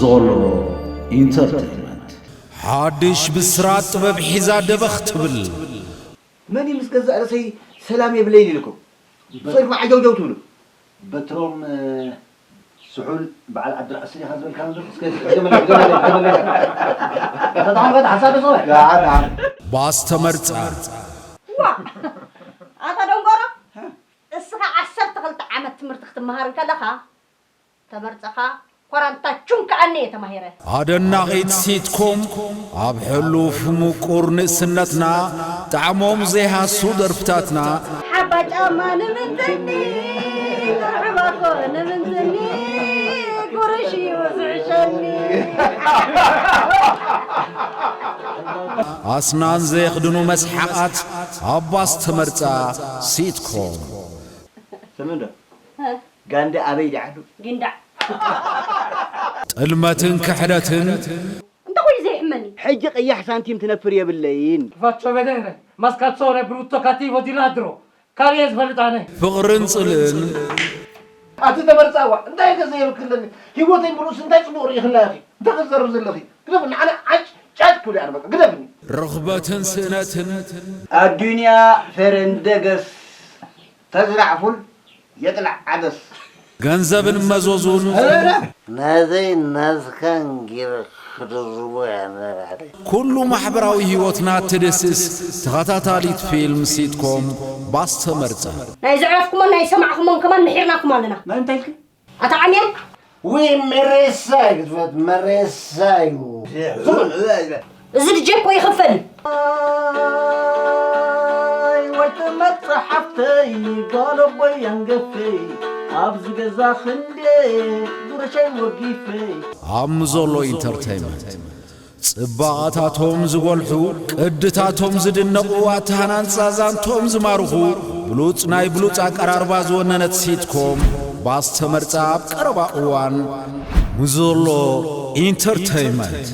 ዞሎ ኢንተርተይመንት። ሓድሽ ብስራት ጥበብ ሒዛ ደበኽ ትብል። መን እዩ ምስ ገዛእ ርእሰይ ሰላም የብለይን ኢልኩም? ብጾይኩም ዓጀውጀው ትብሉ። በትሮም፣ እ፣ ስሑል በዓል ዓዲ ርዕሲ ዲኻ ዝበልካ ነበር? እስከ ድገመለይ፣ ድገመለይ፣ ድገመለይ። ተጣዕምካ ሓሳብ ዶ ሰማይ? ደሓን፣ ደሓን። ባስ ተመርጻ። ዋ! ኣታ ደንጎሮ፣ እስኻ ዓሰርተ ክልተ ዓመት ትምህርቲ ክትመሃር እንከለኻ፣ ተመርጸኻ ኮራንታ ቹን ከኣኒ እየ ተማሂረ። ኣደናቒት ሲትኮም ኣብ ሕሉፍ ምቁር ንእስነትና ጣዕሞም ዘይሃሱ ደርፍታትና። ሓባ ጫማ ንምንትኒ፣ ጥርሑባኮ ንምንትኒ፣ ጉርሽ እዩ ዝዕሸኒ። ኣስናን ዘየኽድኑ መስሓቓት ኣብ ባስ ተመርጻ ሲትኮም። ስምንዶ፣ ጋንዲ ኣበይ ድዓዱ? ጊንዳዕ። ጥልመትን ክሕደትን። እንተ ኮይኑ ዘይሕመኒ። ሕጂ ቀያሕ ሳንቲም ትነፍር የብለይን። Ti faccio vedere, ma scazzone brutto, cattivo di ladro. ካሊእ ዝፈልጥ ኣነ። ፍቕርን ጽልእን። ኣቲ ተመርጻዋ፣ እንታይ ከ ዘይብክለኒ? ህይወተይ ምሉእስ እንታይ ጽቡቕ ርኢኽላ ኢኺ? እንታይ ከዘርብ ዘለኺ? ግደፍኒ፣ ኣነ ዓጭ ጫጭ ክብል እየ ኣነ በቃ፣ ግደፍኒ። ርኽበትን ስእነትን። ኣዱንያ ፈረንደገስ፣ ተዝራዕ ፉል የጥላዕ ዓደስ። ገንዘብን መዞዙን። ነዘይ ናዝካን ጌረ ክድርቦ እያ ነባዕለይ። ኩሉ ማሕበራዊ ህይወትና ትድስስ ተኸታታሊት ፊልም ሲትኮም ባስ ተመርጻ። ናይ ዘዕረፍኩሞን ናይ ሰማዕኩሞን ከማን ምሒርናኩም ኣለና። ናይ እንታይ ኢልኪ? ኣታ ዓምያ? ውይ፣ መሬሳ እዩ ክትፈት፣ መሬሳ እዩ። እዚ ድጄ እኮ ይኽፈል። ኣይ፣ ወይ ትመጽእ ሓፍተይ፣ ጓል ኣቦይ ኣንገፈይ፣ ኣብዚ ገዛ ክንዴ ጉርሸይ ወጊፈይ። ኣብ ምዞሎ ኢንተርተይመንት ጽባቐታቶም ዝጎልሑ፣ ቅድታቶም ዝድነቑ፣ ኣተሃናንጻ ዛንቶም ዝማርኹ፣ ብሉጽ ናይ ብሉጽ ኣቀራርባ ዝወነነት ሲትኮም ባስ ተመርጻ ኣብ ቀረባ እዋን ምዞሎ ኢንተርተይመንት።